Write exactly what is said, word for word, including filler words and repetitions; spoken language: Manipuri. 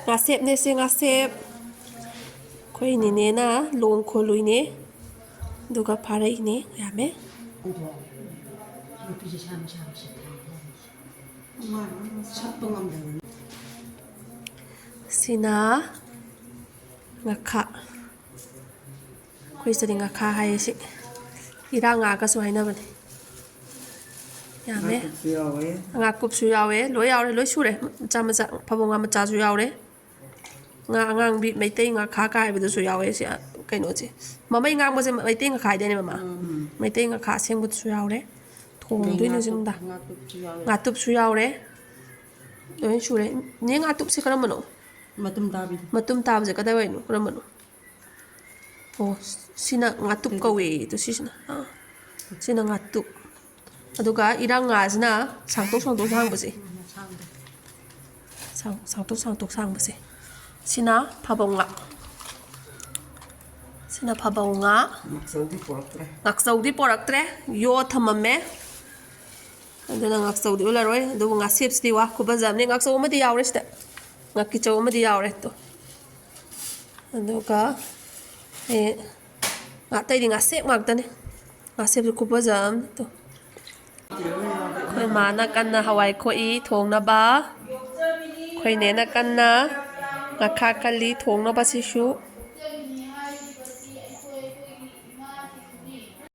ꯉꯥꯁꯦꯞꯅꯦ ꯁꯦ, ꯉꯥꯁꯦꯞ꯫ ꯑꯩꯈꯣꯏ ꯅꯦꯅꯦꯅ ꯂꯣꯡ ꯈꯣꯜꯂꯨꯏꯅꯦ, ꯑꯗꯨꯒ ꯐꯥꯔꯛꯏꯅꯦ꯫ ꯌꯥꯝꯃꯦ꯫ ꯁꯤꯅ ꯉꯥꯈꯥ꯫ ꯑꯩꯈꯣꯏ ꯁꯤꯗꯗꯤ ꯉꯥꯈꯥ ꯍꯥꯏꯌꯦ ꯁꯤ꯫ ꯏꯔꯥꯡ ꯉꯥꯒꯁꯨ ꯍꯥꯏꯅꯕꯅꯦ꯫ ꯌꯥꯝꯃꯦ꯫ ꯉꯥꯀꯨꯞꯁꯨ ꯌꯥꯎꯋꯦ꯫ ꯉꯥꯀꯨꯞꯁꯨ ꯌꯥꯎꯋꯦ꯫ ꯂꯣꯏ ꯌꯥꯎꯔꯦ, ꯂꯣꯏ ꯁꯨꯔꯦ꯫ ꯃꯆꯥ ꯃꯆꯥ, ꯐꯕꯧ ꯉꯥ ꯃꯆꯥꯁꯨ ꯌꯥꯎꯔꯦ꯫ ꯉꯥ ꯑꯉꯥꯡꯕꯤ, ꯃꯩꯇꯩ ꯉꯥꯈꯥ ꯀꯥꯏꯕꯗꯨꯁꯨ ꯌꯥꯎꯋꯦ ꯁꯤ, ꯑ, ꯀꯩꯅꯣꯁꯦ꯫ ꯃꯃꯩ ꯉꯥꯡꯕꯁꯦ ꯃꯩꯇꯩ ꯉꯥꯈꯥ ꯍꯥꯏꯗꯥꯏꯅꯦ, ꯃꯃꯥ? ꯎꯝ꯫ ꯃꯩꯇꯩ ꯉꯥꯈꯥ ꯑꯁꯦꯡꯕꯗꯨꯁꯨ ꯌꯥꯎꯔꯦ꯫ ꯊꯣꯡꯗꯣꯏꯅꯦ ꯉꯥꯀꯨꯞ-, ꯁꯤꯡꯗ꯫ ꯉꯥꯀꯨꯞꯁꯨ ꯌꯥꯎꯔꯦ꯫ ꯉꯥꯇꯨꯞꯁꯨ ꯌꯥꯎꯔꯦ꯫ ꯂꯣꯏ ꯁꯨꯔꯦ꯫ ꯅꯦ, ꯉꯥꯇꯨꯞꯁꯦ ꯀꯔꯝꯕꯅꯣ? ꯃꯇꯨꯝ ꯇꯥꯕꯤꯗꯣ꯫ ꯃꯇꯨꯝ ꯇꯥꯕꯁꯦ ꯀꯗꯥꯏꯋꯥꯏꯅꯣ? ꯀꯔꯝꯕꯅꯣ? ꯑꯣ, ꯁꯤꯅ ꯉꯥꯇꯨꯞ ꯀꯧꯋꯦ꯫ ꯑꯗꯨ ꯁꯤꯁꯤꯅ, ꯑꯥ, ꯁꯤꯅ ꯉꯥꯇꯨꯞ꯫ ꯑꯗꯨꯒ ꯏꯔꯥꯡ ꯉꯥꯁꯤꯅ ꯁꯥꯡꯇꯣꯛ ꯁꯥꯡꯇꯣꯛ ꯁꯥꯡꯕꯁꯦ꯫ ꯁꯥꯡ-, ꯁꯥꯡꯇꯣꯛ ꯁꯥꯡꯇꯣꯛ ꯁꯥꯡꯕꯁꯦ꯫ ꯁꯤꯅ ꯐꯥꯕꯧ ꯉꯥ꯫ ꯁꯤꯅ ꯐꯥꯕꯧ ꯉꯥ꯫ ꯉꯥꯛꯆꯧꯗꯤ ꯄꯣꯔꯛꯇ꯭ꯔꯦ꯫ ꯉꯥꯛꯆꯧꯗꯤ ꯄꯣꯔꯛꯇ꯭ꯔꯦ꯫ ꯌꯣ ꯊꯝꯃꯝꯃꯦ꯫ ꯑꯗꯨꯅ ꯉꯥꯛꯆꯧꯗꯤ ꯎꯠꯂꯔꯣꯏ꯫ ꯑꯗꯨꯕꯨ ꯉꯥꯁꯦꯞꯁꯤꯗꯤ ꯋꯥ ꯈꯨꯐꯖ ꯑꯃꯅꯤ꯫ ꯉꯥꯛꯆꯧ ꯑꯃꯗꯤ ꯌꯥꯎꯔꯦ ꯁꯤꯗ꯫ ꯉꯥꯀꯤꯆꯧ ꯑꯃꯗꯤ ꯌꯥꯎꯔꯦ꯫ ꯇꯣ꯫ ꯑꯗꯨꯒ, ꯑꯦ, ꯑꯇꯩꯗꯤ ꯉꯥꯁꯦꯞ ꯉꯥꯛꯇꯅꯦ꯫ ꯉꯥꯁꯦꯞꯁꯨ ꯈꯨꯐꯖ ꯑꯃꯅꯤ꯫ ꯇꯣ꯫ ꯑꯩꯈꯣꯏ ꯃꯥꯅ ꯀꯟꯅ ꯍꯋꯥꯏ ꯈꯣꯛꯏ ꯊꯣꯡꯅꯕ꯫ ꯑꯩꯈꯣꯏ ꯅꯦꯅ ꯀꯟꯅ ꯉꯥꯈꯥ ꯀꯜꯂꯤ ꯊꯣꯡꯅꯕ ꯁꯤꯁꯨ꯫